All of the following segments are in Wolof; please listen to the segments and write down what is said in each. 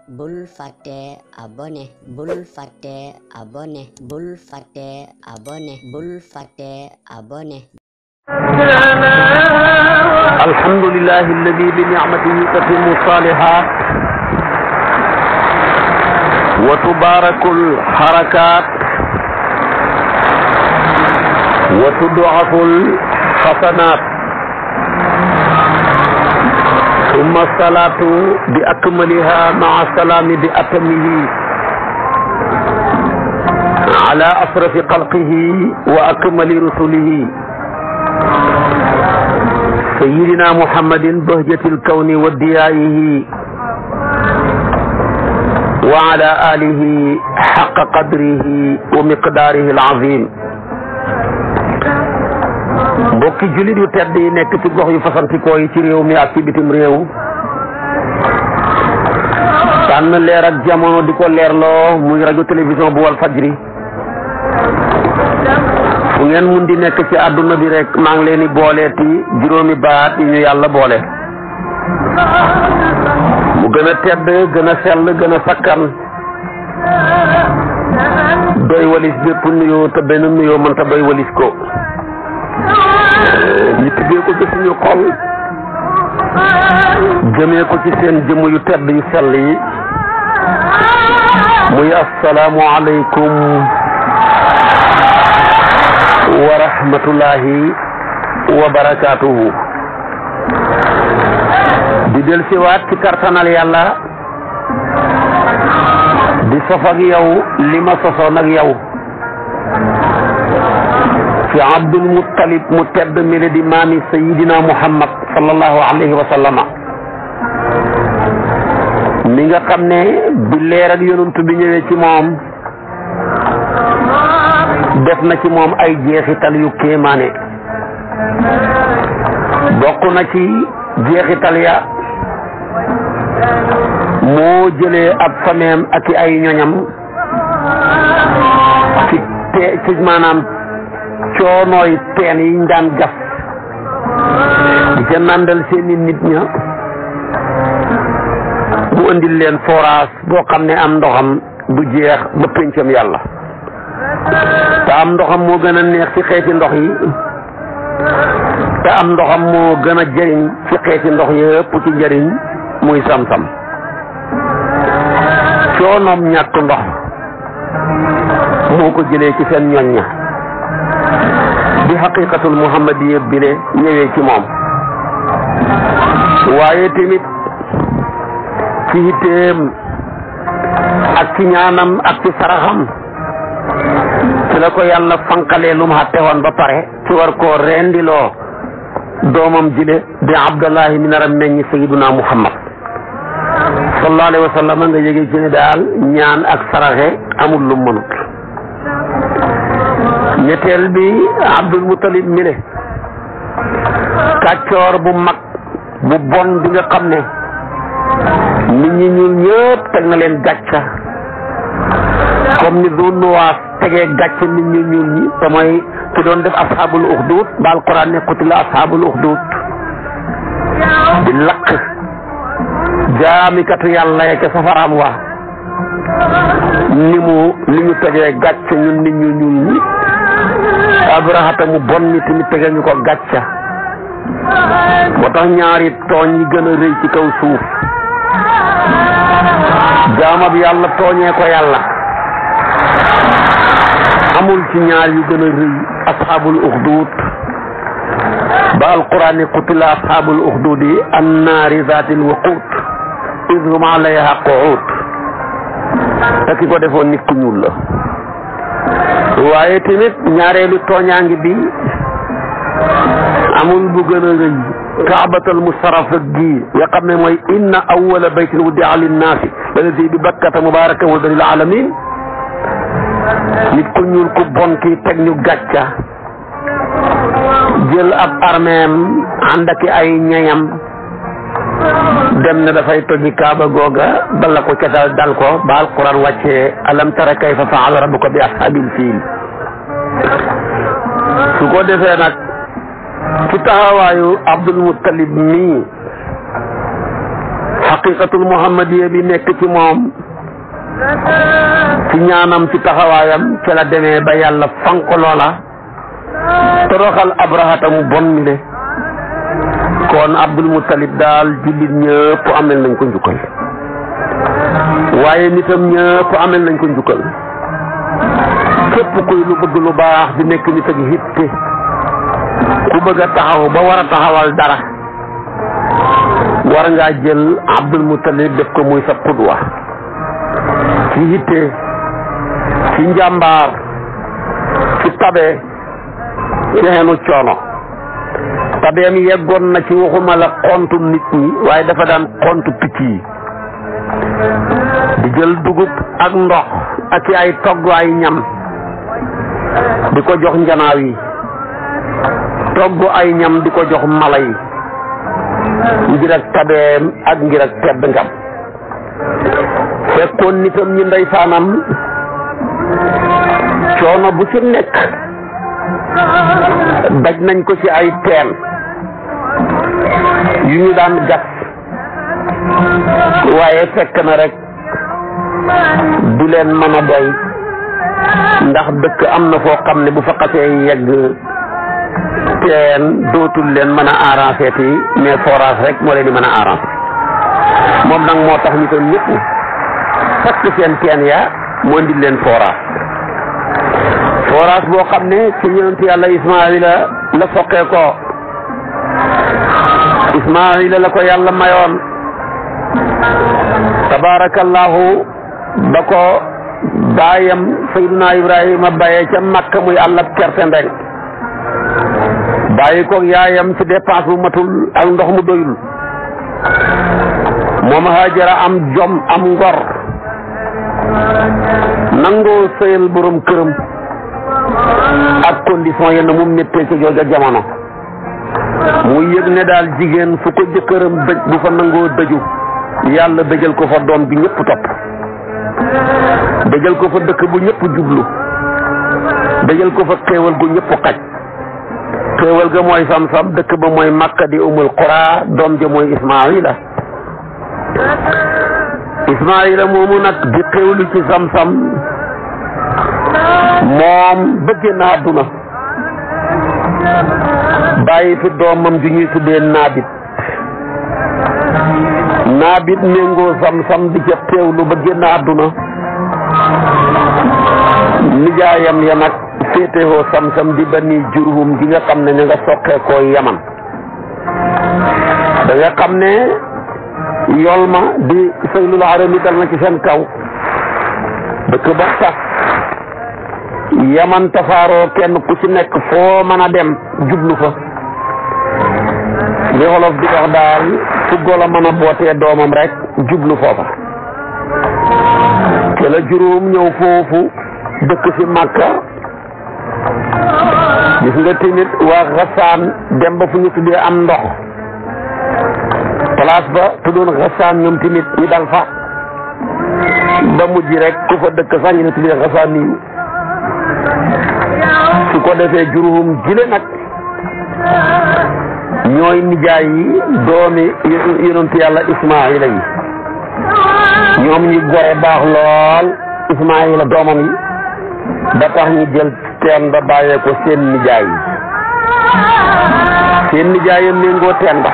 bul fàtte abonné bul fàtte abonné bul fàtte abonné bul fàtte abonné. alhamdulillahi alladi bi ni'matihi tatimmu salihat wa tubarakul harakat wa tud'aful hasanat ثم الصلاة بأكملها مع السلام بأتمه على أشرف خلقه وأكمل رسله سيدنا محمد بهجة الكون وديائه وعلى آله حق قدره ومقداره العظيم. mbokki jullit yu tedd yi nekk ci gox yu fasantikoo yi ci réew mi ak ci bitim réew tànn leer ak jamono di ko leerloo muy rajo télévision bu wal fajri fu ngeen mun di nekk ci àdduna bi rek maa ngi leen di booleeti juróomi baat yi ñu yàlla boole mu gën a tedd gën a sell gën a sakkan doy walis bépp nuyoo te benn nuyoo mënta doy walis ko ñu tuddee ko ci suñu xol jëmee ko ci seen jëmm yu tedd yu sell yi muy assalaamu aleykum wa rahmatullahi wa barakaatuhu. di del siwaat ci kartanal yàlla di sof ak yow li ma sosoon ak yow ci Abdul Muttalib mu tedd mi di maami Sayyidina Muhammad sallallahu alayhi wa sallama mi nga xam ne bi leer ak yonent bi ñëwee ci moom def na ci moom ay jeexital yu kéemaane bokk na ci jeexital ya moo jëlee ab fameem ak i ay ñoñam ci maanaam coonooy teen yi ñu daan gas di ca nàndal seeni nit ña mu indil leen forage boo xam ne am ndoxam du jeex ba péncam yàlla te am ndoxam moo gën a neex ci xeeti ndox yi te am ndoxam moo gën a jëriñ ci xeeti ndox yëpp ci njëriñ muy sam-sam coonoom ñàkk ndox moo ko jëlee ci seen ñoñ ña bi xaqiqatul muhammadiya bile ñëwee ci moom waaye tamit ci yitteem ak ci ñaanam ak ci saraxam ci la ko yàlla fanqalee lu mu xatte woon ba pare ci war koo rendiloo doomam jile di abdallahi mi nar a meññ sayyiduna muhammad sallallahu alayhi wa sallam nga yëgee ci ne daal ñaan ak saraxe amul lu mënut. ñetteel bi Abdul Muttalib mile kàccoor bu mag bu bon bi nga xam ne nit ñi ñuul ñëpp teg na leen gàcca comme ni doon nuwaas tegee gàcca nit ñi ñuul ñi te mooy ki doon def ashabul uxdud ba alquran ne qutila ashabul uxdud di lakk jaamikatu yàlla ya ca safaraam wa ni ñu tegee gàcca ñun nit ñu ñuul ñi abrahata mu bon ni tamit tege ñu ko gàcca moo tax ñaari tooñ yi gën a rëy ci kaw suuf jaamab yàlla tooñee ko yàlla amul ci ñaar yu gën a rëy ashabul uxdud ba alquran ne qutila ashabul uxdudi annaari zaatil waqud id hum alayha qu'ud te ki ko defoon nit ku ñuul la waaye tamit ñaareelu tooñaangi bi amul bu gën a rëy kaabatal musarrafa gi nga xam ne mooy inna awwala baytin wudi'a linnaasi lalladhi bi bakkata mubarakan hudan lil alamin nit ku ñuul ku bon ki teg ñu gàcca jël ab armeem ànd ak ay ñañam dem na dafay toji kaaba googa bala ko ca dal ko ba alquran wàccee alam tara kayfa fa'ala rabbuka bi ashabil fiil su ko defee nag ci taxawaayu Abdul Muttalib mii xaqiqatul muhammadiya bi nekk ci moom ci ñaanam ci taxawaayam ci la demee ba yàlla fanq loola toroxal abrahata mu bon mi le kon Abdul Muttalib daal jullit ñëpp amel nañ ko njukkal waaye nitam ñëpp amel nañ ko njukkal képp kuy lu bëgg lu baax di nekk nit ak hitte ku bëgg a taxaw ba war a taxawal dara war ngaa jël Abdul Muttalib def ko muy sa qudwa ci hitte ci njàmbaar ci tabe ci xenu coono tabeem yeggoon na ci waxuma la xontu nit ñi waaye dafa daan xontu picc yi di jël dugub ak ndox ak ay togg ay ñam di ko jox njanaaw yi togg ay ñam di ko jox mala yi ngir ak tabeem ak ngir ak tedd ngam fekkoon nitam ñi ndeysaanam coono bu ci nekk daj nañ ko ci ay teen yu ñu daan gas waaye fekk na rek du leen mën a doy ndax dëkk am na foo xam ne bu fa xasee yegg teen dootul leen mën a arrangé ti mais forage rek moo leen di mën a arrangé moom nag moo tax ñu ko ñëpp fakk seen teen ya moo indi leen forage boo xam ne ci yonent yàlla Ismaayila la soqee ko Ismaayila la ko yàlla mayoon tabarakallahu ba ko baayam Sayyiduna Ibrahima bayee ca Makka muy àllab kerte ndeng bàyyi ko yaayam ci dépense bu matul ak ndox mu doyul moom Hajara am jom am ngor nangoo sëyal borom këram ak condition yenn mu méttee ci jooja jamono mu yëg ne daal jigéen fu ko jëkkëram dëj bu fa nangoo dëju yàlla dëjal ko fa doom bi ñëpp topp dëjal ko fa dëkk bu ñëpp jublu dëjal ko fa xéewal gu ñëpp xaj xéewal ga mooy sam-sam dëkk ba mooy Makka di umul qura doom ja mooy Ismaayila moomu nag di xéewlu ci sam-sam moom bëgg na àdduna bàyyi fi doomam ju ñuy tuddee naabit méngoo sam-sam di ca teewlu bëgg na àdduna nijaayam ya nag féetewoo sam-sam di Bani Jurhum gi nga xam ne ña nga soqee koo Yaman da nga xam ne yool ma di Saylul Harami dal na ci seen kaw dëkk ba tax Yaman tafaaroo kenn ku ci nekk foo mën a dem jublu fa li wolof di wax daal fu golo mën a bootee doomam rek jublu foofa te la juróom ñëw foofu dëkk ci Makka gis nga tamit waa Xasaan dem ba fu ñu tuddee am ndox place ba tuddoon Xasaan ñoom tamit ñu dal fa ba mujj rek ku fa dëkk sax ñu ne tuddee Xasaan nii su ko defee juróom jile nag ñooy nijaay yi doomi yonentu yàlla Ismaayila yi ñoom ñi gore baax lool Ismaayila doomam yi ba tax ñu jël teen ba bàyyee ko seen nijaay yi méngoo teen ba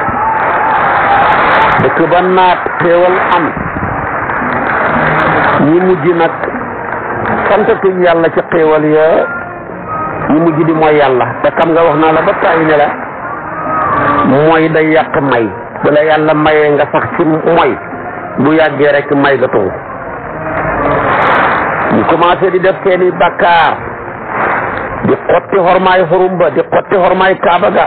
dëkk ba naat xéewal am ñi mujj nag santatuñ yàlla ci xéewal ya ñu mujj di mooy yàlla te xam nga wax naa la ba tàyyi ne la mooy day yàq may bu la yàlla mayee nga sax ci mooy bu yàggee rek may ga tuw ñu commencé di def seeni bàkkaar di xotti xormaay xurum ba di xotti xormaay kaaba ga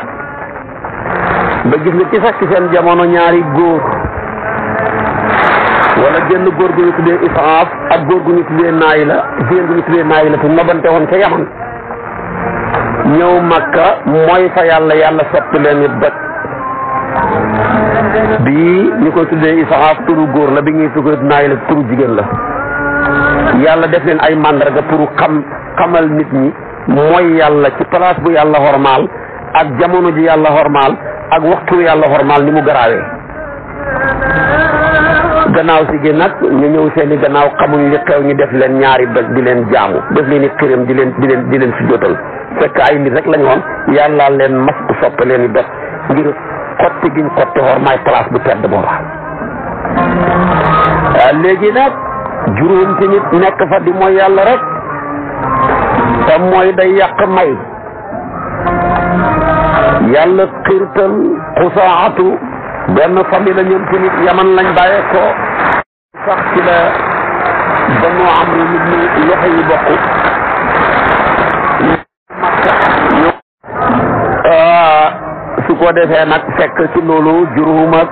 ba gis nga ci sax ci seen jamono ñaari góor wala génn góor gu ñu tuddee Isaaf ak góor gu ñu tuddee Naayila jigéen gu ñu tuddee Naayila te nobante woon ca Yaman ñëw Makka mooy fa yàlla soppi leen it dëkk bii ñu koy tuddee Isaaf turu góor la bi ñuy tuddee Naayila turu jigéen la yàlla def leen ay màndarga pour xamal nit ñi mooy yàlla ci place bu yàlla xormaal ak jamono ji yàlla xormaal ak waxtu yàlla xormaal ni mu garaawee gannaaw si gi nag ñu ñëw seeni gannaaw xamuñ li xew ñu def leen ñaari doj di leen jaamu def leen i xiram di leen si jotal fekk ay nit rek lañu woon yàlla leen mas bu soppe leen i doj ngir xotti giñ xotti xormaay place bu tedd booba léegi nag juróom ci nit nekk fa di mooy yàlla rek te mooy day yàq may yàlla xiirtal xusaatu benn famille la ñoom ci nit yaman lañ bàyyee ko sax ci la Banu Amr ibn Luhay yi bokk su ko defee nag fekk ci loolu Jurhum ak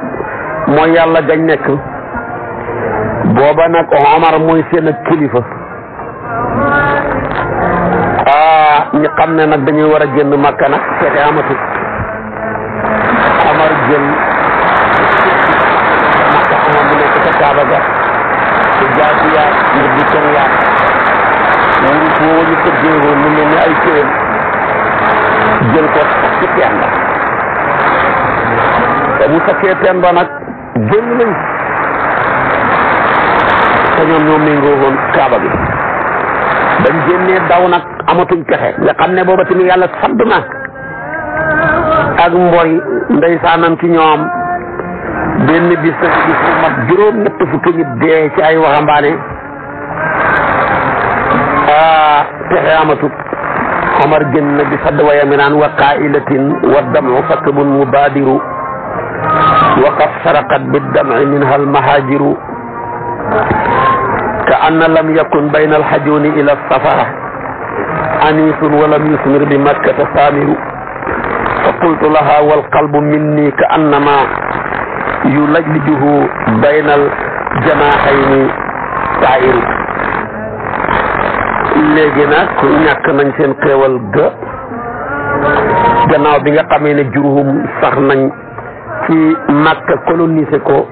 mooy yàlla gañ nekk booba nag Omar mooy seen ak kilifa ñu xam ne nag dañuy war a génn Makka nag fexe amatu Omar jël Makka moom mu nekk ca Kaaba ga te jaasi yaat ngir di kon yaat wuru foo ñu tëggee woon mu mel ni ay kéwél jël ko sax ci teen ba te bu sakkee teen ba nag génn nañ te ñoom ñoo méngoo woon Kaaba gi bañ génnee daw nag amatuñ pexe nga xam ne booba tamit yàlla sadd na ak mboy ndeysaanam ci ñoom benn bis bu mat juróom ñett fukki nit dee ci ay waxambaane pexe amatut Omar génn na di sadd waya mi naan wa qailatin wa damu sakbun mubadiru wa qad saraqat biddam'i minha almahajiru ka anna lam yakun bayna alhajuni ila safara anisun wa lam yusmir bi makkata samiru fa qultu laha wal qalbu minni ka annama yulajlijuhu bayna al janahayni tairu léegi nag ñàkk nañ seen xéewal ga gannaaw bi nga xamee ne Jurhum sax nañ ci Makka colonisé ko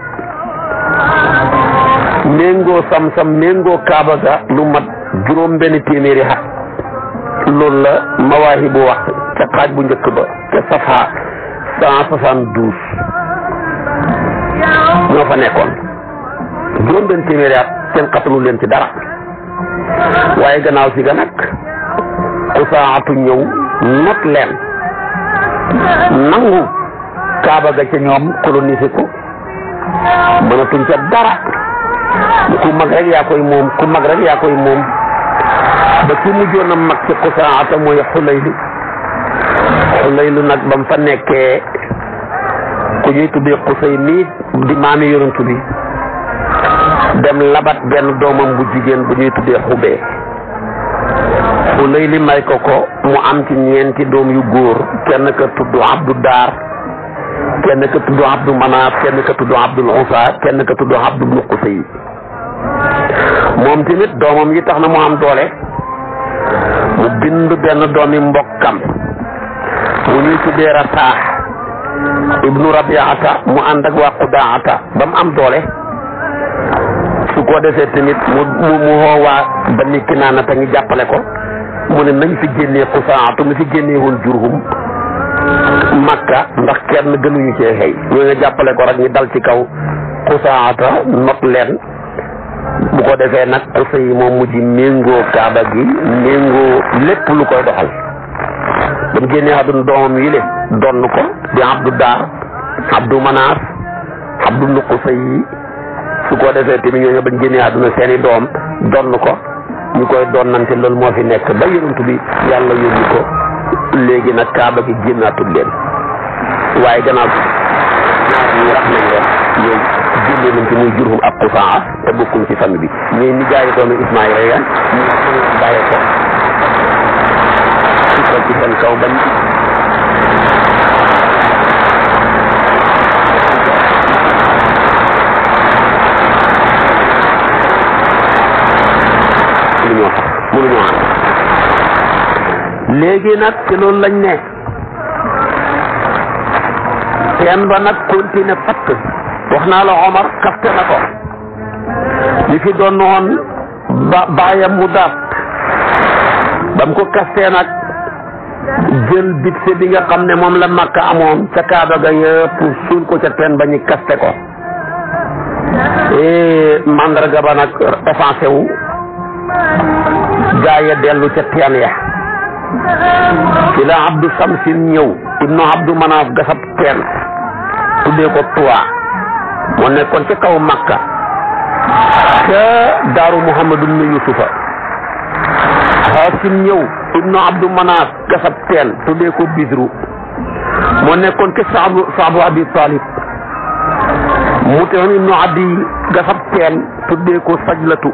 méngoo sam-sam méngoo Kaaba ga lu mat juróom benn téeméeri at loolu la Mawaahibu wax ca xaaj bu njëkk ba ca safa 172 ñoo fa nekkoon juróom benn téeméeri at seen xatalu leen ci dara waaye gannaaw si ga nag Xusaatu ñëw not leen nangu Kaaba ga ca ñoom colonisé ko mënatuñ ca dara ku mag rek yaa koy moom ku mag rek yaa koy moom ba ci mujjoon a mag ci Xusaata mooy Xulaylu nag ba mu fa nekkee ku ñuy tuddee Xusay mii di maami yonantu bi dem labat benn doomam bu jigéen bu ñuy tuddee Xubee Xulayli may ko mu am ci ñeenti doom yu góor kenn ka tudd Abdu Daar kenn ka tudd Abdu Manaaf kenn ka tudd Abdul Usa kenn ka tudd Abdu bnu Qusay moom tamit doomam yi tax na mu am doole mu bind benn doomi mbokkam mu ñuy tuddee Rataax ibnu Rabiata mu ànd ak waa Qudaata ba mu am doole su ko defee tamit mu xoowaa ba ni Kinaana te ngi jàppale ko mu ne nañ fi génnee Xusaatu mi fi génnee woon Jurhum Makka ndax kenn gënuñu cee xëy ñoo nga jàppale ko rek ñu dal ci kaw Xusaata not leen bu ko defee nag Xusay moom mujj méngoo Kaaba gi méngoo lépp lu koy doxal ba mu génnee àdduna doomam yi le donn ko di Abdu Daar Abdu Manaaf Abdu bnu Qusay yi su ko defee tamit ñooñu bañ génnee àdduna seeni doom donn ko ñu koy donnante loolu moo fi nekk ba yonent bi yàlla yónni ko léegi nag Kaaba gi génnaatul leen waaye gannaaw ñi rax nañ leen ñoom génne nañ ci muy Jurhum ak Xusaa te bokkuñ ci famille bi ñuy ni jaayi doomu Ismaayil ya ñu bàyyee ko ci seen kaw bañ mënuñoo am léegi nag ci loolu lañ ne teen ba nag continué fatt wax naa la Omar kaste na ko li fi doon noon baayam mu daat ba mu ko kastee nag jël bitse bi nga xam ne moom la Makka amoon ca Kaaba ga yëpp suul ko ca teen ba ñu kaste ko mandarga ba nag effacé wu gaaya dellu ca teen ya ci la Abdu Samsin ñëw ibnu Abdu Manaaf gasab teen tuddee ko Tuwaa moo nekkoon ca kaw Makka ca daaru Muhammadu ibnu Yusufa Haasim ñëw ibnu Abdu Manaaf gasab teen tuddee ko Bidru moo nekkoon ca Saabu Abi Talib Mut'im ibnu Adi gasab teen tuddee ko Sajlatu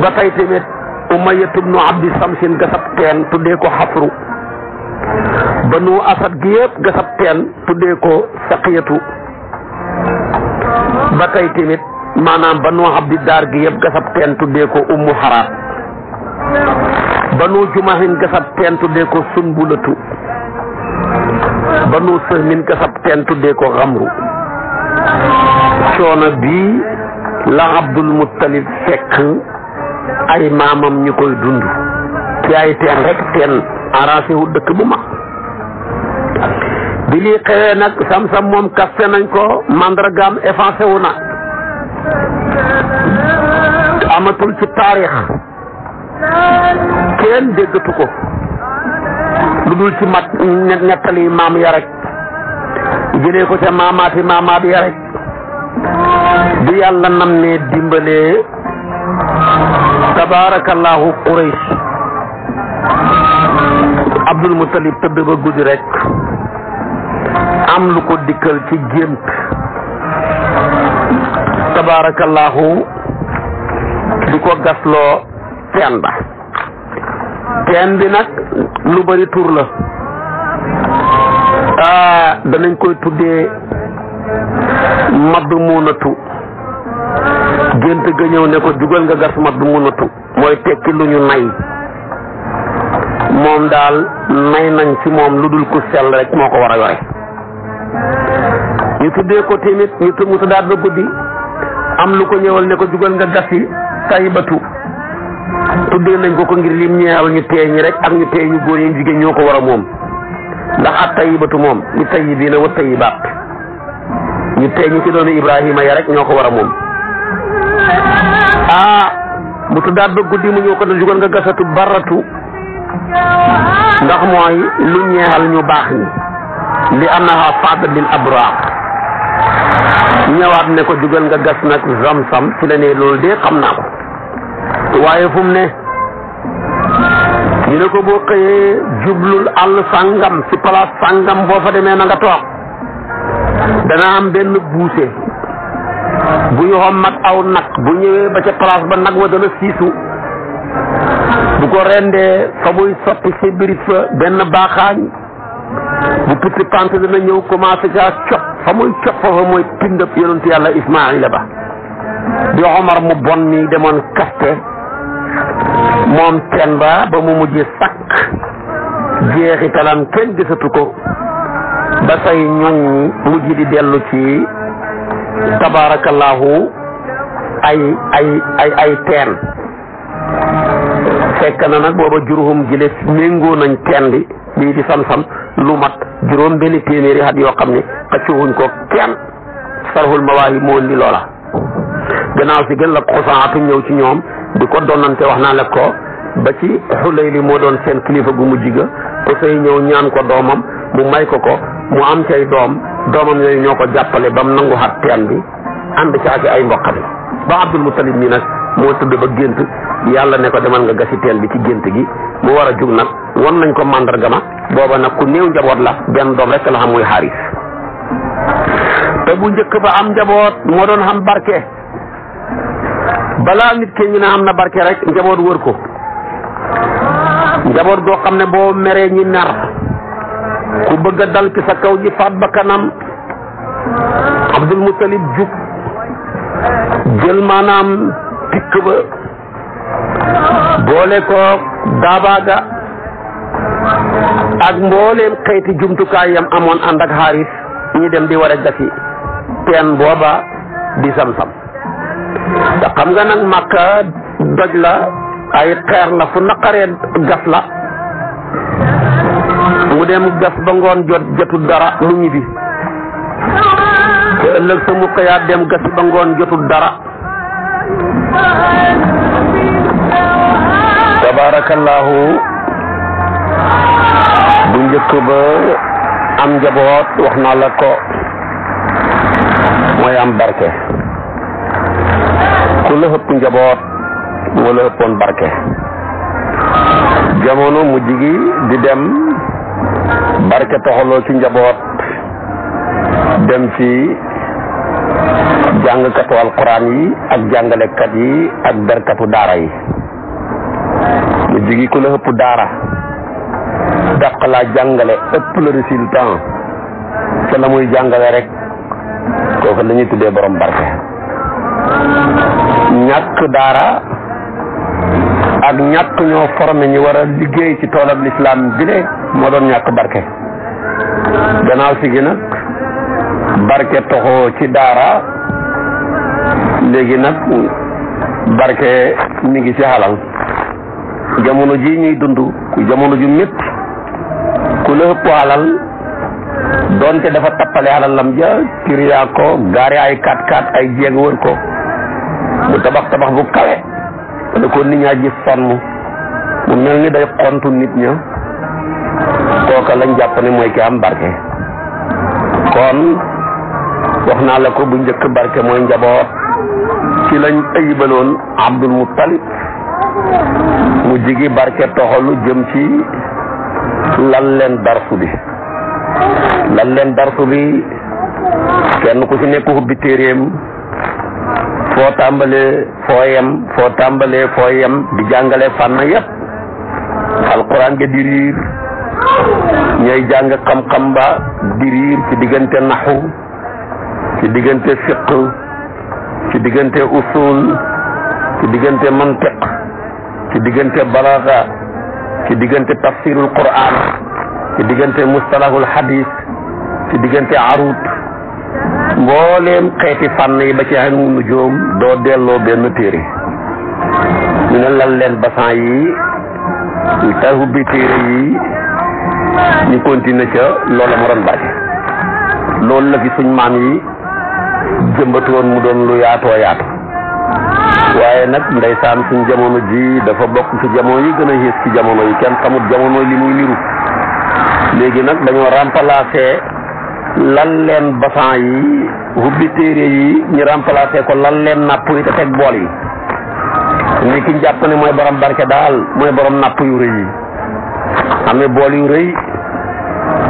ba tey tamit Umayya ibnu Abdi Samsin gasab teen tuddee ko Xafru Banu Asad gi yëpp gasab teen tuddee ko Saqiyatu ba tey tamit maanaam Banu Abdi Daar gi yëpp gasab teen tuddee ko Ummu Haraat Banu Jumahin gasab teen tuddee ko Sunbulatu Banu Sahmin gasab teen tuddee ko Xamru coono bii la Abdul Muttalib fekk ay maamam ñu koy dund ci ay teen rek teen arrangé wu dëkk bu mag bi lii xewee nag Samsam moom kaste nañ ko mandargaam effacé wu na amatul ci taarix kenn déggatu ko lu dul ci mat nettali maam ya rek jëlee ko ca maamaat ya rek bi yàlla nam ne dimbalee tabarakallahu Quraysh Abdul Muttalib tëdd ba guddi rek am lu ko dikkal ci gént tabarakallahu di ko gasloo teen ba teen bi nag lu bari tur la danañ koy tuddee Madmunatu gént ga ñëw ne ko jugal nga gas Madmunatu mooy tekki lu ñu nay moom daal nay nañ ci moom lu dul ku sell rek moo ko war a yore ñu tuddee ko tamit ñu mu tuddaat ba guddi am lu ko ñëwal ne ko jugal nga gasi Taybatu tuddee nañ ko ngir lim ñeewal ñu teey ñi rek ak ñu teey ñu góor yi jigéen ñoo ko war a moom ndax ak Taybatu moom ñu tayyibiina wa tayyibaat ñu teey ñi ci doonu Ibrahima ya rek ñoo ko war a moom mu tuddaat ba guddi mu ñëw ko ne jugal nga gasatu Baratu ndax mooy lu ñeexal ñu baax ñi li annaha fadl lil abrar ñëwaat ne ko jugal nga gas nag Zamzam ci la ne loolu de xam naa ko waaye fu mu ne ñu ne ko boo xëyee jublul àll sàngam ci place sàngam boo fa demee na nga toog dana am benn buuse bu ñu xommat aw nag bu ñëwee ba ca place ba nag wa dana siisu bu ko rendee fa muy sotti ci birit fa benn baaxaañ bu pitti pant dana ñëw commencé caa cop fa muy cop fa mooy pindab yonentu yàlla Ismaayila ba di Omar mu bon mi demoon kaste moom teen ba mu mujj sakk jeexitalam kenn gisatu ko ba say ñoñ mujj di dellu ci tabarakallahu ay teen fekk na nag booba Jurhum gile méngoo nañ teen bi bii di Samsam lu mat juróom benn téeméeri at yoo xam ne xëccuwuñ ko kenn sarhul mawaahib moo indi loola gannaaw si gën la Xusaatu ñëw ci ñoom di ko donnante wax naa la ko ba ci Xulayli moo doon seen kilifa gu mujj ga Xusay ñëw ñaan ko doomam mu may ko mu am cay doomam yooyu ñoo ko jàppale ba mu nangu xat teen bi ànd ci ay mboq bi ba Abdul Muttalib mi nag moo tëdd ba gént yàlla ne ko demal nga gasi teen bi ci gént gi mu war a jug nag won nañ ko mandarga ma booba nag ku néew njaboot la benn doom rek la xam muy Xaaris te bu njëkk ba am njaboot moo doon xam barke balaa nit ke ñu ne am na barke rek njaboot wër ko njaboot goo xam ne boo meree ñi ner ku bëgg a dal ci sa kaw ji faat ba kanam Abdul Muttalib jug jël maanaam tikk ba boole ko daabaaga ak mbooleem xeeti jumtukaay yam amoon ànd ak Xaaris ñi dem di war a gasi teen booba di Samsam te xam nga nag Makka doj la ay xeer la fu naqaree gas la mu dem gas ba ngoon jotul dara mu ñibbi te ëllëg sa mukk yaa dem gasi ba ngoon jotul dara. tabarakallahu bu njëkk ba am njaboot wax naa la ko mooy am barke. ku la ëpp njaboot moo la ëppoon barke. jamono mujj gi di dem barke toxaloo ci njaboot dem ci jàngkatu alquran yi ak jàngalekat yi ak berkatu daara yi. mujj gi ku la ëpp daara dàq laa jàngale ëpp la résultat ca la muy jàngale rek kooku la ñuy tuddee borom barke. ñàkk daara ak ñàkk ñoo formé ñi war a liggéey ci toolam l'islam bi ne moo doon ñàkk barke. gannaaw si gi nag barke toxoo ci daara léegi nag barke mi ngi ci xalal. jamono ji ñuy dund jamono ju métti ku la ëpp alal doonte dafa tappale alalam ja kiriyaa ko gaare ay 4x4 ay jéeg wër ko mu tabax bu kawe da ko nit ñaa gis sonn mu mel ni day xontu nit ña kooka lañ jàpp ne mooy ki am barke. kon wax naa la ko bu njëkk barke mooy njaboot ci lañ ayibaloon Abdul Muttalib mu jigi barke toxalu jëm ci lan leen darsu bi kenn ku ci nekk ubbi téeréem foo tàmbalee foo yem di jàngale fànn yépp alquran ga di riir ñooy jàng xam-xam ba di riir ci diggante naxu ci diggante fiq ci diggante usul ci diggante mantiq ci diggante balaaga ci diggante tafsirul quran ci diggante mustalahul hadis ci diggante arut mbooleem xeeti fànn yi ba ci ilmu nujuum doo delloo benn téere ñu ne lan leen basan yi te ubbi téere yi ñu continuer ca loola ma doon barke. loolu la fi suñ maam yi jëmbatoon mu doon lu yaatoo yaatu. waaye nag ndeysaan suñ jamono ji dafa bokk ci jamono yi gën a yées ci jamono yi kenn xamut jamono li muy niru. léegi nag dañoo remplacer lan leen basan yi ubbi téere yi ñu remplacer ko lan leen napp yi te teg bool yi. ni ki jàpp ne mooy borom barke daal mooy borom napp yu rëy yi amee bool yu rëy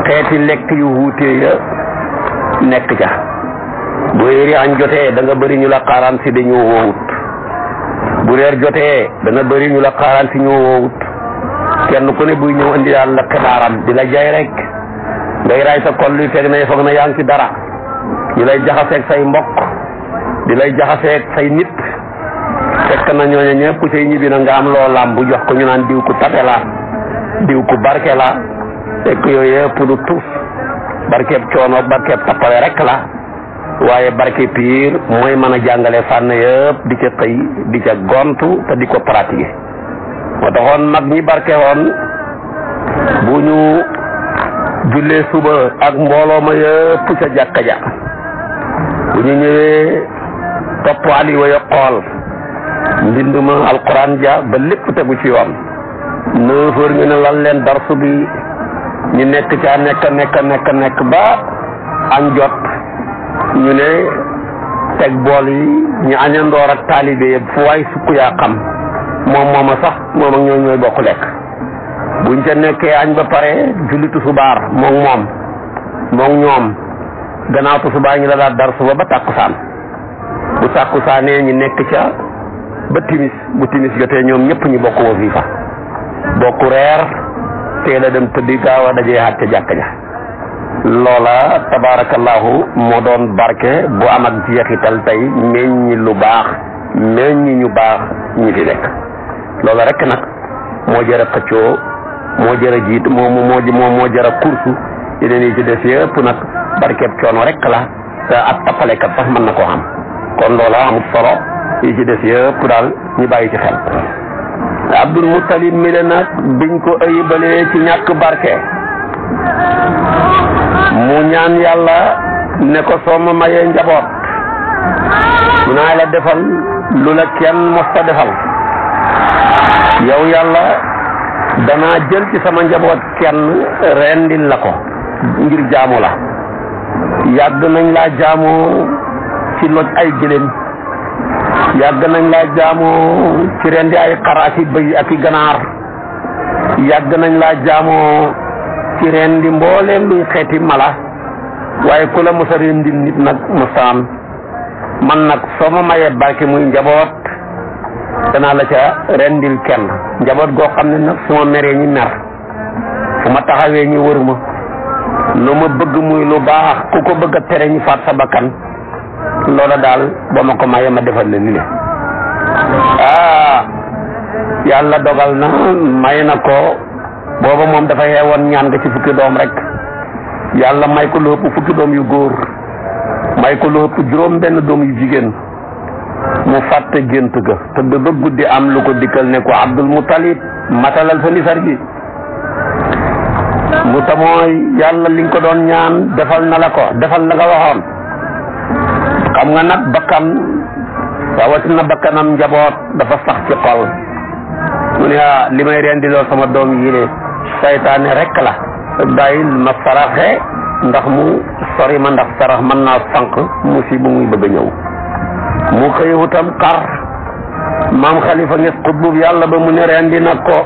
xeeti lekk yu wuute ya nekk ca. bu heure añ jotee da nga bëri ñu la xaaraan si dañu woowut. bu reer jotee dana bëri ñu la xaaraan si ñu woowut. kenn ku ne buy ñëw indi daal la xibaaram di la jay rek ngay raay sa kol li fekk na foog na yaa ngi ci dara. ñu lay jaxaseeg say mbokk di lay jaxaseeg say nit fekk na ñooñu ñëpp ku say ñibbi na nga am loo lam bu jox ko ñu naan diw ku tabe la diw ku barke la fekk yooyu yëpp du tus barkeeb coono barkeeb tappale rek la. waaye barke piir mooy mën a jàngale fànn yëpp di ca xëy di ca gontu te di ko pratiquer. moo taxoon mag ñi barke woon bu ñu jullee suba ak mbooloo ma yëpp ca jàkka ja bu ñu ñëwee topp aliwa ya xool mbind ma alquran ja ba lépp tegu ci yoon 9 heures ñu ne lan leen darsu bi ñu nekk ca nekk ba añ jot ñu ne teg bool yi ñu añandoor ak taalibe yëpp fu waay sukk yaa xam moom ak ñooy bokk lekk. buñ ca nekkee añ ba pare julli tusubaar moom ñoom gannaaw tusubaar ñu la daal dar suba ba tàkkusaan bu tàkkusaanee ñu nekk ca ba timis bu timis jotee ñoom ñëpp ñu bokk wasifa bokk reer teel a dem tëddi gaaw a dajee xaat ca jàkka ja. loola tabarakallahu moo doon barke bu am ak jeexital tey meññi lu baax meññi ñu baax ñi fi nekk. loola rek nag moo jëra xëccoo moo jëra jiit moo jëra kursu yeneen yi ci des yëpp nag barkeeb coono rek la te ab tappalekat sax mën na koo xam. kon loola amul solo yi ci des yëpp daal ñu bàyyi ci xel. Abdul Muttalib mi le nag biñ ko ayibalee ci ñàkk barke mu ñaan yàlla ne ko soo ma mayee njaboot dinaa la defal lu la kenn mosta defal. yow yàlla danaa jël ci sama njaboot kenn rendil la ko ngir jaamu la. yàgg nañ laa jaamoo ci loj ay gëléem, yàgg nañ laa jaamoo ci rendi ay xar ak i bëy ak i ganaar, yàgg nañ laa jaamoo ci rendi mbooleem luy xeeti mala, waaye ku la mos a rendil nit nag mosaan. man nag soo ma mayee barke muy njaboot danaa la ca rendil kenn, njaboot goo xam ne nag su ma meree ñi mer, fu ma taxawee ñi wëruma, lu ma bëgg muy lu baax ku ko bëgg a tere ñu faat sa bakkan. loola daal boo ma ko mayee ma defal la lile. yàlla dogal na may na ko booba moom dafa yeewoon ñaan nga ci fukki doom rek. yàlla may ko lu ëpp fukki doom yu góor, may ko lu ëpp juróom benn doom yu jigéen. mu fàtte gént ga tëdd ba guddi am lu ko dikkal ne ko Abdul Muttalib matalal sa nisar gi. mu tamooy yàlla li nga ko doon ñaan defal na la ko, defal la nga waxoon. xam nga nag bakkan rawatina bakkanam njaboot dafa sax ci xol. mu ne li may rendiloo sama doom yi ne saytaane rek la, bàyyil ma saraxe ndax mu sori ma, ndax sarax mën naa sànq musiba muy bëgg a ñëw. mu xëy wutam xar. maam Xalifa Nges xutbub yàlla ba mu ne rendi na ko.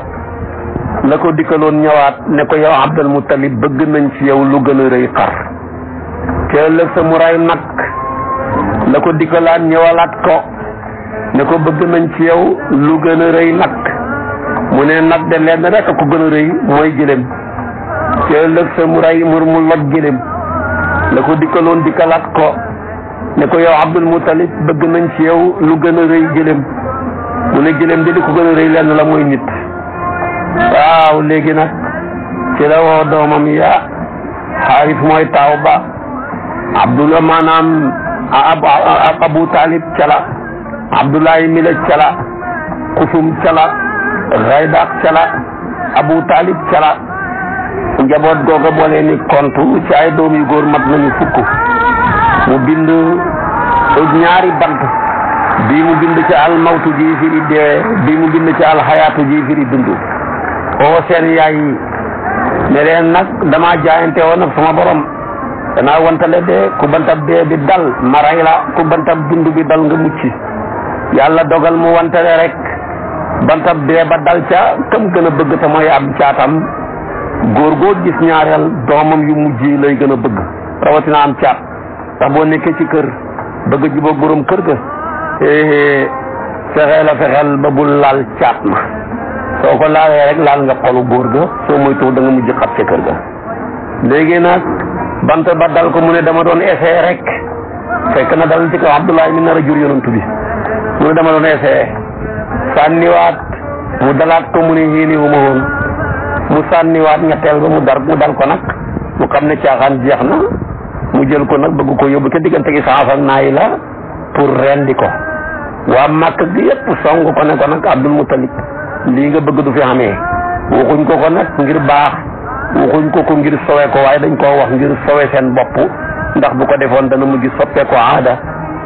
la ko dikkaloon ñëwaat ne ko yow Abdul Muttalib bëgg nañ ci yow lu gën a rëy xar. te ëllëg sa mu ray nag. la ko dikkalaat ñëwalaat ko ne ko bëgg nañ ci yow lu gën a rëy nag. mu ne nag de lenn rek ko gën a rëy mooy gëlëm. te ëllëg sa mu ray mu loj gëlëm. la ko dikkaloon dikkalaat ko ne ko yow Abdul Muttalib bëgg nañ ci yow lu gën a rëy gëlëm. mu ne gëlëm de li ko gën a rëy lenn la mooy nit. waaw léegi nag ci la woo doomam ya Xaaris mooy taaw ba, Abdullah maanaam Abu Talib cala, Abdullahi mila cala, Kusum cala, Xaydaq cala, Abu Talib cala. njaboot googa boole ni kontu ci ay doom yu góor mat nañu fukk. mu bind ñaari bant, bii mu bind ci al mawtu ji firi dee, bii mu bind ci al xayaatu ji firi dund. oo seen yaay yi ne leen nag damaa jaayante woon ak sama borom, danaa wantale dee ku bantab dee bi dal ma rey la, ku bantab dund bi dal nga mucc. yàlla dogal mu wantale rek bantab dee ba dal ca kam gën a bëgg te mooy ab caatam. góor góor gis ñaareel doomam yu mujj lay gën a bëgg, rawatina am caat. ndax boo nekkee ci kër bëgg jubóog borom kër ga fexeel ba bul laal caat ma. soo ko laalee rek laal nga xolu góor ga, soo moytuwul da nga mujj xat ca kër ga. léegi nag bant ba dal ko mu ne dama doon essayé rek, fekk na dal ci kaw Abdoulaye mi nar a jur yonantu bi. mu ne dama doon essayé sànniwaat mu dalaat ko mu ne yéeni wu ma woon. mu sànniwaat ñetteel ba mu dal ko nag mu xam ne caaxaan jeex na. mu jël ko nag bëgg ko yóbbu ca diggante gi saaf ak naay la pour rendi ko. waa Màkka gi yépp song ko ne ko nag Abdul Muttalib lii nga bëgg du fi xamee. waxuñ ko nag ngir baax, waxuñ ko ngir sowe ko, waaye dañ koo wax ngir sowe seen bopp. ndax bu ko defoon dana mujj soppee ko aada,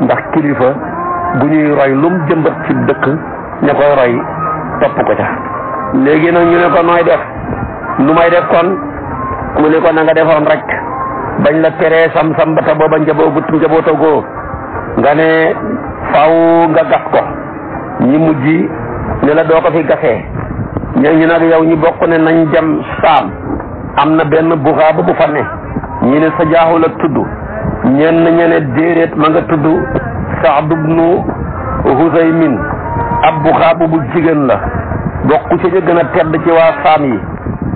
ndax kilifa bu ñuy roy lum jëmbat ci dëkk ña koy roy topp ko ca. léegi nag ñu ne ko nooy def, lu may def kon mu ne ko na nga defoon rek bañ la teree sam ba ta booba njabootagoo nga ne faw nga gas ko. ñi mujj ne la doo ko fi gasee. ñu nag yow ñi bokk ne nañ dem Saam, am na benn buxaaba bu fa ne. ñi ne sa jaaxu la tudd, ñenn ñene déeréet ma nga tudd Saad ibnu Husaymin. ab buxaaba bu jigéen la, bokku ci ñu gën a tedd ci waa Saam yi.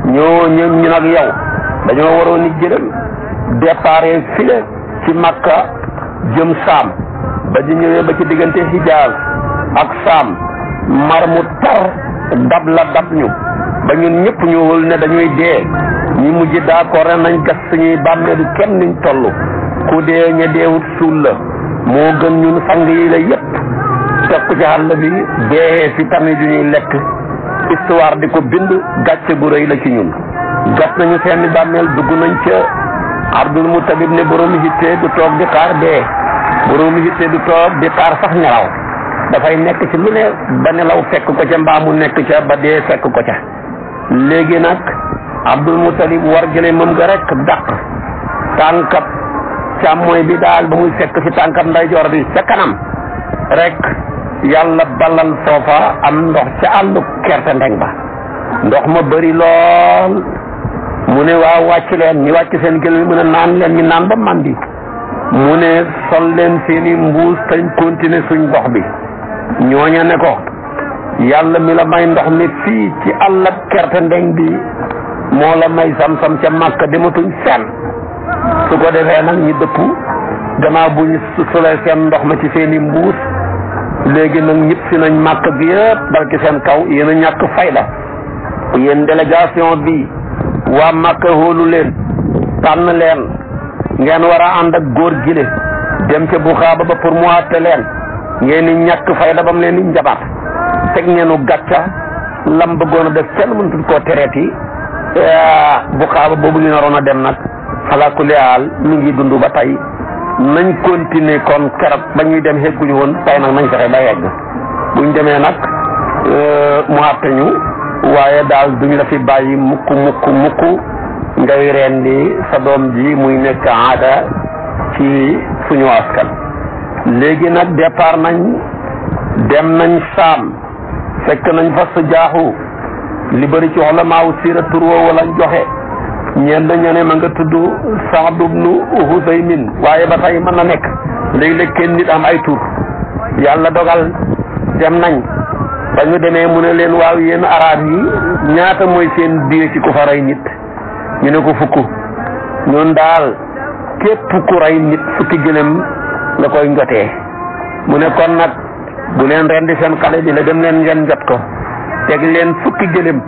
ñu nag yow dañoo waroon ni jëlal déparé file ci Makka jëm Saam, ba di ñëwee ba ci diggante Hijaaz ak Saam mar mu tar dab ñu ba ñun ñëpp ñu wul ne dañuy dee. ñu mujj d'accord ne nañ gas suñuy bàmmeelu kenn niñ toll, ku dee ña deewut suul la moo gën ñun sang yi la yépp teg ko ci àll bi dee fi tamit du ñuy lekk. histoire di ko bind gàcce gu rëy la ci ñun. gas nañu seeni bàmmeel, dugg nañ ca Abdul Mutalib ne borom hitte du toog di xaar dee, borom hitte du toog di xaar sax nelaw, dafay nekk ci lu ne ba nelaw fekk ko ca mbaa mu nekk ca ba dee fekk ko ca. léegi nag Abdul Mutalib war jële moom ga rek dàq tànkab càmmooy bi daal ba muy fekk ci tànkab ndeyjoor bi ca kanam rek yàlla balal foofa am ndox ca àllu kerte ndeng ba, ndox ma bëri lool. mu ne waaw wàcc leen, ñu wàcc seen gël mu ne naan leen, ñu naan ba mandi. mu ne sol leen seeni mbuus tañ continuer suñ ndox bi. ñooña ne ko yàlla mi la may ndox mi fii ci àll ak kerte ndeng bi moo la may sam-sam ca Màkka, dematuñ fenn. su ko defee nag ñu dëpp gannaaw bu ñu solee seen ndox ma ci seeni mbuus. léegi nag ñëpp si nañ Màkka bi yëpp dal ci seen kaw. yéen a ñàkk fayda, yéen délégation bi waa Màkka hóolu leen, tànn leen, ngeen war a ànd ak góor gile dem ca Buxaaba ba pour mu àtte leen. ngeen ni ñàkk fayda ba mu leen di njabaat, teg ngeenu gàcca lam bëggoon a def kenn mënut koo tereeti. Buxaaba boobu ñu naroon a dem nag xalaa kulli haal mi ngi dund ba tey. nañ continuer kon keroog ba ñuy dem xegguñu woon, tey nag nañ fexe ba yegg. buñ demee nag mu àtte ñu, waaye daal duñ la fi bàyyi mukk ngay rendi sa doom ji muy nekk aada ci suñu askan. léegi nag départ nañ, dem nañ Saam, fekk nañ fa sa jaaxu li bëri ci ulamaaw siira tur woowu lañ joxe. ñenn ña ne ma nga tudd Saad ibnu Husaymin, waaye ba tey mën na nekk léeg-léeg kenn nit am ay tur. yàlla dogal dem nañ, ba ñu demee mu ne leen waaw yéen arab yi ñaata mooy seen diye ci ku fa rey nit. ñu ne ko fukk. ñun daal képp ku rey nit fukki gëlëm nga koy njotee. mu ne kon nag bu leen rendi seen xale bi la, dem leen ngeen njot ko, teg leen fukki gëlëm,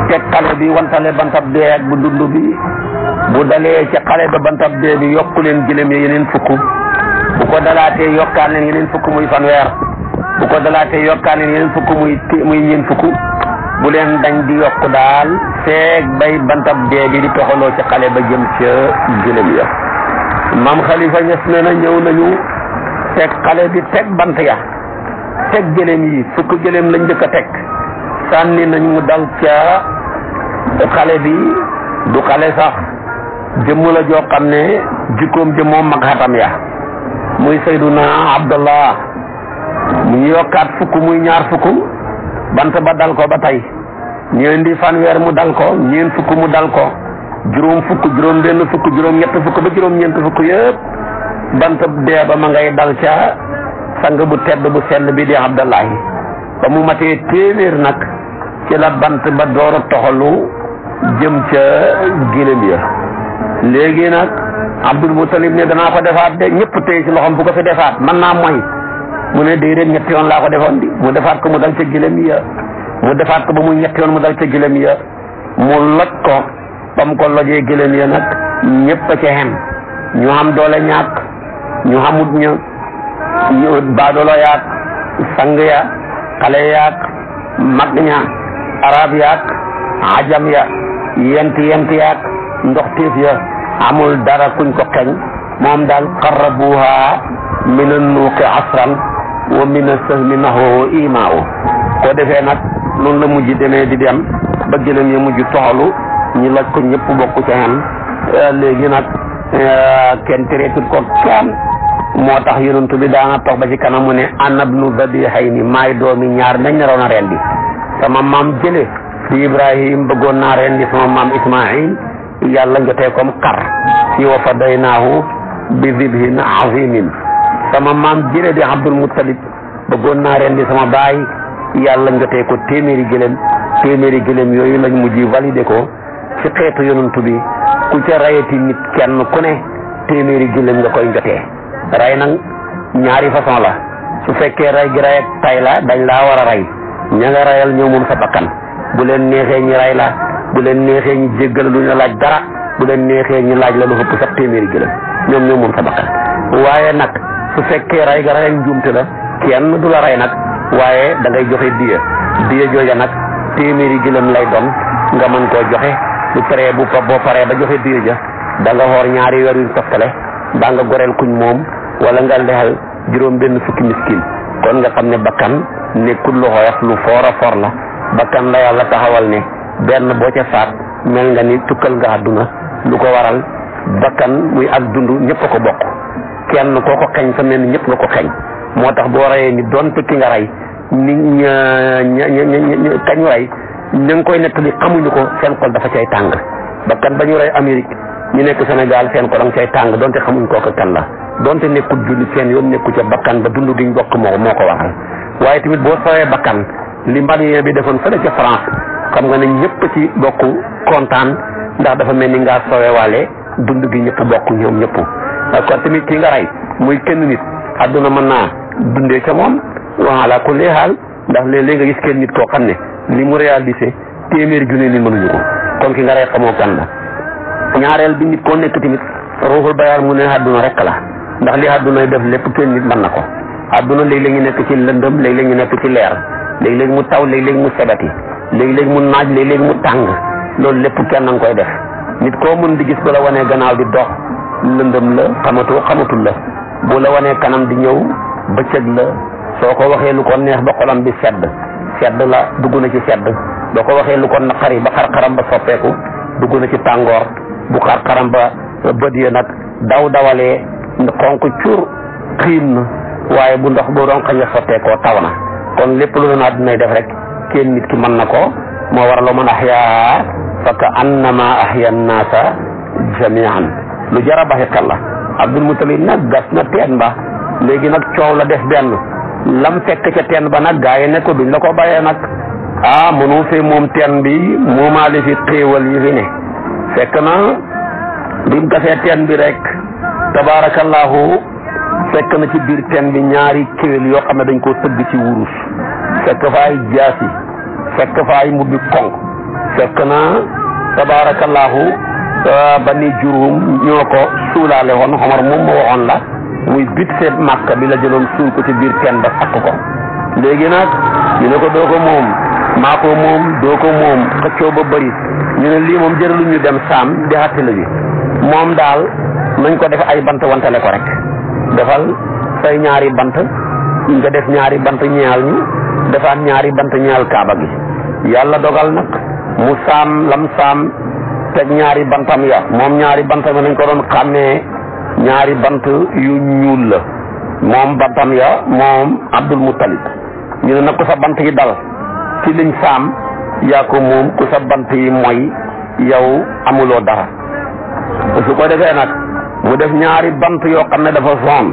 teg xale bi wantale bantab dee ak bu dund bi. bu dalee ci xale ba bantab dee bi yokku leen gëlëm yi yeneen fukk. bu ko dalaatee yokkaan leen yeneen fukk muy fanweer. bu ko dalaatee yokkaan leen yeneen fukk muy ñeent fukk. bu leen dañ di yokk daal feeg bay bantab dee bi di toxaloo ci xale ba jëm ca gëlëm ya. maam Xalifa Ñas ne na ñëw nañu teg xale bi teg bant ya, teg gëlëm yi, fukk gëlëm lañ njëkk a teg. sànni nañ mu dal ca xale bi. du xale sax, jëmm la joo xam ne jikkoom ja moom mag xatam ya, muy Sayduna Abdallah. mu ñu yokkaat fukk muy ñaar fukk, bant ba dal ko ba tey. ñu indi fanweer mu dal ko, ñeent fukk mu dal ko, juróom fukk, juróom benn fukk, juróom ñett fukk ba juróom ñeent fukk yëpp bant dee ba ma ngay dal ca sang bu tedd bu sell bi di Abdallahi. ba mu matee téeméer nag ci la bant ba door a toxalu jëm ca gëlëm ya. léegi nag Abdul Mutalib ne danaa ko defaat de, ñëpp tey ci loxoom bu ko fi defaat mën naa mooy. mu ne déedéet ñetti yoon laa ko defoon di. mu defaat ko mu dal ca gëlëm ya, mu defaat ko ba muy ñetti yoon mu dal ca gëlëm ya. mu loj ko, ba mu ko lojee gëlëm ya nag ñëpp a ca xem. ñu xam doole ñaak, ñu xamut ña, ñu baadoolo yaak, sang ya, xale yaak, mag ña, arab yaak, ajam ya, yent yaak, ndox téef ya, amul dara kuñ ko xeñ. moom daal qarrabuha min an-nuuqi asran wa min as-sahmi nahwu imaaw. ko defee nag noonu la mujj demee di dem ba gëlëm ya mujj toxalu, ñi laj ko ñëpp bokku ca xem. léegi nag kenn tereetut ko kenn. moo tax yonent bi daana toog ba ci kanam mu ne ana ibnu dabihayni, maay doomi ñaar nañ naroon a rendi. sama maam jële di Ibrahim bëggoon naa rendi sama maam Ismaïl, yàlla njotee comme xar ci wa fadaynaahu bi dibhin azimin. sama maam jële di Abdul Muttalib bëggoon naa rendi sama baay, yàlla njotee ko téeméeri gëlëm yooyu lañ mujj validé ko ci xeetu yonent bi. ku ca rayati nit kenn ku ne téeméeri gëlëm nga koy njotee. ray nag ñaari façon la. su fekkee ray gi ray ak tay la dañ laa war a ray, ña nga rayal ñëw moom sa bakkan. bu leen neexee ñi ray la, bu leen neexee ñi jéggal lu ñu laaj dara, bu leen neexee ñi laaj la lu ëpp sax téeméeri gëlëm, ñoom moom sa bakkan. waaye nag su fekkee ray ga ray njuumte la, kenn du la ray nag, waaye da ngay joxe diya jooja nag téeméeri gëlëm lay doon nga mën koo joxe. boo paree ba joxe diya ja da nga xoor ñaari weer yu toftale daa nga goreel kuñ moom wala nga lexal juróom benn fukki miskin kon nga xam ne bakkan nekkul lu xoyof lu foor a foor la bakkan la yàlla taxawal ne benn boo ca faat mel nga ni tukkal nga àdduna lu ko waral bakkan muy ak dund ñëpp a ko bokk kenn koo ko xeñ fa mel ni ñëpp nga ko xeñ moo tax boo reyee ni donte ki nga rey ni kañu rey ña ngi koy nettali xamuñu ko seen xol dafa cay tàng bakkan ba ñu rey Amérique ñu nekk Sénégal seen ko danga cay tàng donte xamuñ kooku kan la donte nekkul julli seen yoon nekku ca bakkan ba dund giñ bokk moo ko waral waaye tamit boo sowee bakkan li malien bi defoon fële ca France xam nga ne ñëpp ci bokk kontaan ndax dafa mel ni ngaa sowee waale dund gi ñëpp bokk ñoom ñëpp kon tamit ki nga rey muy kenn nit àdduna mën naa dundee ca moom wala ku leexaal ndax léeg-léeg nga gis kenn nit koo xam ne li mu réalisé téeméeri junne ni mënuñu ko kon ki nga rey xamoo kan la ñaareel bi nit koo nekk tamit ruuxul bayaan mu ne àdduna rek la ndax li àdduna def lépp kenn nit mën na ko àdduna léeg-léeg ñu nekk ci lëndëm léeg-léeg ñu nekk ci leer léeg-léeg mu taw léeg-léeg mu sebati léeg-léeg mu naaj léeg-léeg mu tàng loolu lépp kenn nga koy def nit koo mën di gis bu la wanee gannaaw di dox lëndëm la xamatul la bu la wanee kanam di ñëw bëccëg la soo ko waxee lu ko neex ba xolam bi sedd la dugg na ci sedd boo ko waxee lu ko naqari ba xar-xaram ba soppeeku dugg na ci tàngoor bu xar-xaram ba bët ya nag dawalee xonq cur xiin na waaye bu ndox boo doon xañ a sotteekoo taw na kon lépp lu doon àddunay def rek kenn nit ki mën na ko moo war loo mën ahyaa fa ka annama ahya nnaasa jamian lu jara baxi xel la Abdul Mutalib nag gas na teen ba léegi nag coow la def benn lam fekk ca teen ba nag gaa yi ne ko duñ la ko bàyyee nag mënu fee moom teen bi moomaale fi xéewal yi fi ne fekk na bi mu gasee teen bi rek tabaarakallaahu fekk na ci biir teen bi ñaari kéwél yoo xam ne dañ koo tëgg ci wurus fekk fa ay jaasi fekk fa ay mbubbi konk fekk na tabaarakallaahu bani juróom ñoo ko suulaale woon Omar moom ma waxoon la muy bit seet Makka bi la jëloon suul ko ci biir teen ba sakk ko léegi nag ñu ne ko doo ko moom maa ko moom doo ko moom xëccoo ba bëri ñu ne lii moom jëralu ñu dem saam di xatti la bi moom daal nañ ko def ay bant wantale ko rek defal say ñaari bant nga def ñaari bant ñeexal ñu defaat ñaari bant ñeexal kaaba gi yàlla dogal nag mu saam lam saam teg ñaari bantam ya moom ñaari bantam ya nañ ko doon xàmmee ñaari bant yu ñuul la moom bantam ya moom Abdul Muttalib ñu ne nag ku sa bant yi dal ci liñ saam yaa ko moom ku sa bant yi mooy yow amuloo dara su ko defee nag mu def ñaari bant yoo xam ne dafa soon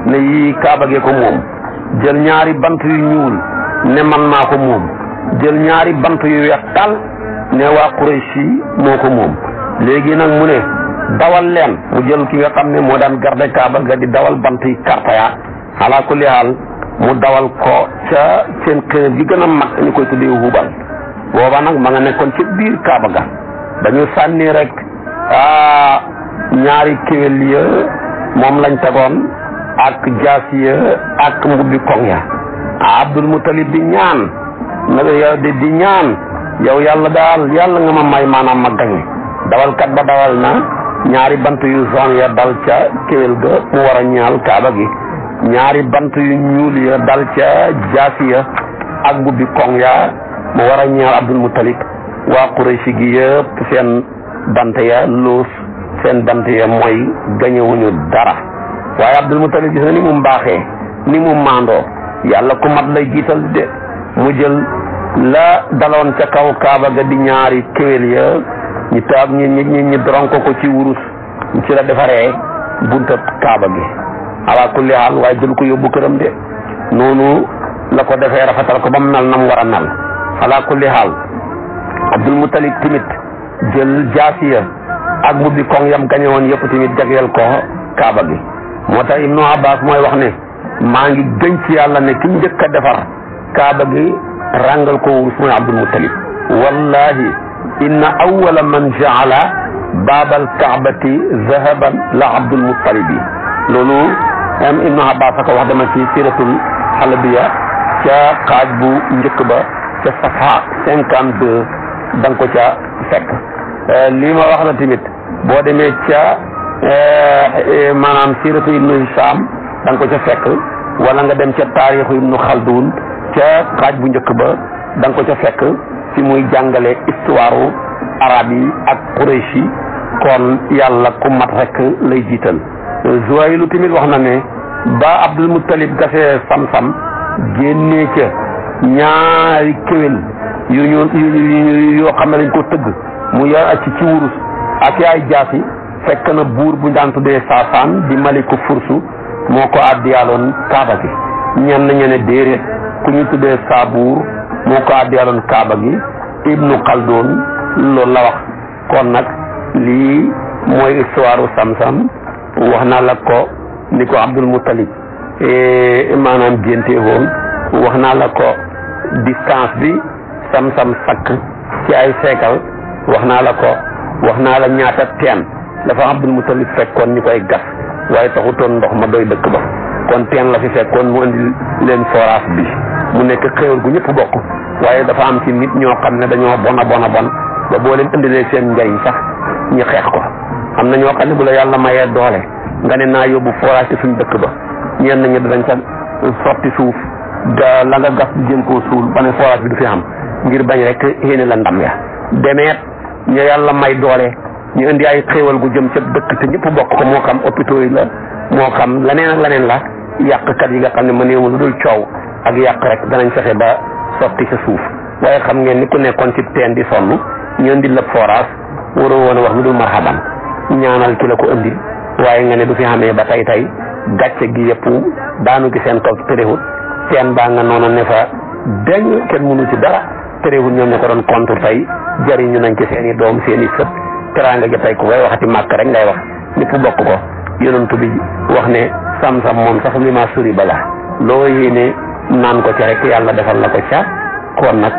ne yii kaaba gee ko moom jël ñaari bant yu ñuul ne man maa ko moom jël ñaari bant yu weex tal ne waa Quraysh moo ko moom léegi nag mu ne dawal leen mu jël ki nga xam ne moo daan garde kaaba ga di dawal bant yi karta ya ala kulli haal mu dawal ko ca seen xërëb gi gën a mag ñu koy tuddee Hubal booba nag ma nga nekkoon ci biir kaaba ga dañu sànni rek ñaari kéwél ya moom lañ tegoon ak jaasi ya ak mbubbi koŋ ya Abdul Mutalib di ñaan nag yow di ñaan yow yàlla daal yàlla nga ma may maanaam ma gañe dawalkat ba dawal na ñaari bant yu zone ya dal ca kéwél ga mu war a ñaal kaaba gi ñaari bant yu ñuul ya dal ca jaasi ya ak mbubbi koŋ ya mu war a ñaal Abdul Mutalib waa Quraysh gi yëpp seen bant ya luus seen bant ya mooy gañewuñu dara waaye Abdul Mutalib gis nga ni mu mbaaxee ni mu maandoo yàlla ku mat lay jiital de mu jël la daloon ca kaw kaaba ga di ñaari kéwél ya ñu taab ñi dronko ko ci wurus ci la defaree bunta kaaba gi ala kulli haal waaye jël ko yóbbu këram de noonu la ko defee rafetal ko ba mu mel na mu war a mel ala kulli haal Abdul Mutalib tamit jël jaasiya ak mbubbi koŋ yam gañe woon yëpp tamit jagleel ko kaaba gi moo tax Ibnu Abbas mooy wax ne maa ngi gën ci yàlla ne ki njëkk a defar kaaba gi rangal ko wurus mooy Abdul Mutalib wallahi inna awwala man jaala baabal kaabati zahaban la Abdul Mutalib yi loolu Ibnu Abbas a ko wax dama ci siratul Halabiya ca xaaj bu njëkk ba ca safa 52 da nga ko ca fekk lii ma wax la tamit boo demee ca maanaam siratu ibnu Hishaam da nga ko ca fekk wala nga dem ca taarixu ibnu Xaldun ca xaaj bu njëkk ba da nga ko ca fekk fi muy jàngale histoire arab yi ak Quraysh yi kon yàlla ku mat rek lay jiital. Zuhaylu tamit wax na ne ba Abdul Muttalib gasee Samsam génnee ca ñaari kéwél yoo xam ne dañ ko tëgg mu yor ak ci wurus ak yaay jaasi fekk na buur bu daan tuddee Saasaan di maliku fursu moo ko àddiyaaloon kaaba gi ñenn ñene déedéet ku ñu tuddee Saabuur moo ko àddiyaaloon kaaba gi Ibnu Xaldun loolu la wax. kon nag lii mooy histoire Samsam wax naa la ko ni ko Abdul Muttalib maanaam génte woon wax naa la ko distance bi Samsam sakk ci ay seekal wax naa la ko wax naa la ñaata teen dafa Abdul Muttalib fekkoon ñu koy gas waaye taxutoon ndox ma doy dëkk ba kon teen la fi fekkoon mu indi leen forage bi mu nekk xéewal gu ñëpp bokk waaye dafa am ci nit ñoo xam ne dañoo bon ba boo leen indilee seen njariñ sax ñu xeex ko. am na ñoo xam ne bu la yàlla mayee doole nga ne naa yóbbu forage ci suñ dëkk ba ñenn ñi danañ sa sotti suuf la nga gas di jëm koo suul ba ne forage bi du fi am ngir bañ rek xéene la ndam ya demeet ñu yàlla may doole ñu indi ay xéewal gu jëm ca dëkk te ñëpp bokk ko moo xam hôpitaux yi la moo xam leneen ak leneen la yàqkat yi nga xam ne mëneewu lu dul coow ak yàq rek danañ fexe ba sotti sa suuf waaye xam ngeen ni ku nekkoon ci teen di sonn ñu indi la forage waroo woon a wax lu dul marhaban ñaanal ki la ko indi waaye nga ne du fi xamee ba tey gàcce gi yëpp daanu gi seen kaw terewul teen baa nga noonu ne fa dañ kenn mënu ci dara terewul ñoom ne ko doon contre tey jariñu nañ ci seen i doom seen i sët teraanga gi tey ku koy waxati màkk rek ngay wax ñëpp bokk ko yonent bi wax ne Samsam moom sax li ma suri bala loo yéene naan ko ci rek yàlla defal la ko ca kon nag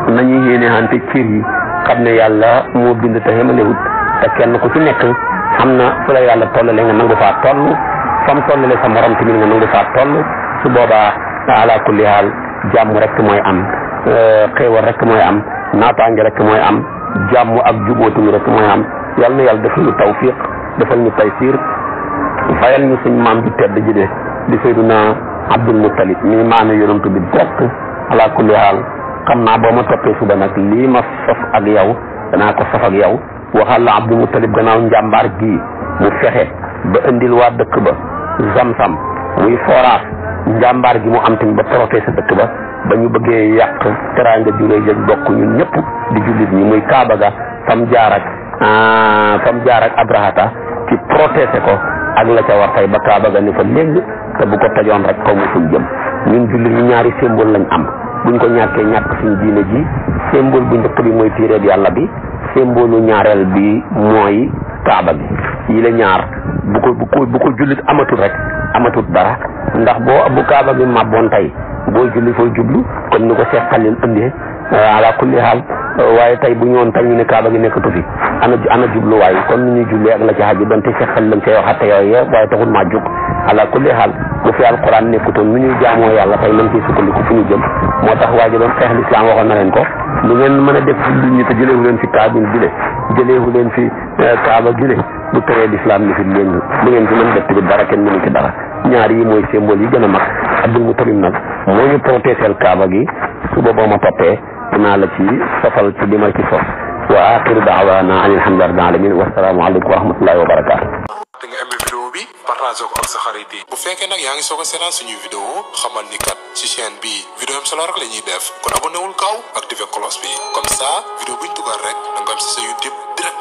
nañu yéene xante cër yi xam ne yàlla moo bind te xemalewut te kenn ku ci nekk xam na fu la yàlla tollale nga nangu faa toll fam tollale sa morom tamit nga nangu faa toll su boobaa ala kulli haal jàmm rek mooy am xéewal rek mooy am naataange rek mooy am jàmm ak jubóotuñu rek mooy am yàlla na yàlla defal ñu tawfiq defal ñu taysiir fayal ñu suñ maam ju tedd ji de di Seydina Abdul Muttalib mi maame yonent bi direct ala kulli haal xam naa boo ma toppee suba nag lii ma sof ak yow danaa ko sof ak yow waxal la Abdul Muttalib gannaaw njàmbaar gii mu fexe ba indil waa dëkk ba Zamzam muy forage njàmbaar gi mu am tamit ba protéger dëkk ba ñu bëggee yàq teraanga juree jëg bokk ñun ñëpp di jullit ñi muy Kaaba ga fam jaar ak Abrahata ci protéger ko ak la ca war tey ba Kaaba ga ni fa léegi te bu ko tajoon rek kaw mu fuñ jëm ñun jullit ñi ñaari symbole lañ am buñ ko ñàkkee ñàkk suñu diine ji symbole bu njëkk bi mooy téeréeb yàlla bi symbole ñaareel bi mooy Kaaba gi yi la ñaar bu ko jullit amatul rek amatul dara ndax bu Kaaba gi màbboon tey booy julli fooy jublu comme ni ko Cheikh Khalil indee ala kulli haal waaye tey bu ñëwoon tey ñu ne Kaaba gi nekkatu fi ana jubluwaay kon ni ñuy jullee ak la ci xaju donte Cheikh Khalil lañ koy waxate yooyu waaye taxul maa jóg ala kulli haal bu fi alquran nekkutoon nu ñuy jaamoo yàlla tey lañ ciy sukkandiku fu ñu jëm moo tax waa ji doon xeex lislaam waxoon na leen ko lu ngeen mën a def lu ñu te jëleewu leen fi Kaaba gile jëleewu leen fi Kaaba gile bu teree lislaam ni fi leen lu ngeen fi mën def tamit dara kenn mënu ci dara ñaar yi mooy symbole yi gën a mag Abdul Muttalib nag moo ñu protégeel Kaaba gi suba boo ma toppee dinaa la ci sofal ci li ma ci sos wa axiru daawaana an alhamdulillahi rabbil alamin wa salaamu aleykum wa rahmatullahi wa barakaatu. da nga aimé vidéo bi partagé ko ak sa xarit yi bu fekkee nag yaa ngi soog a seetaan suñuy vidéo xamal ni kat ci chaîne bi vidéo am solo rek la ñuy def kon abonné wul gaaw activé cloche bi comme ça vidéo buñ dugal rek da nga am si sa YouTube direct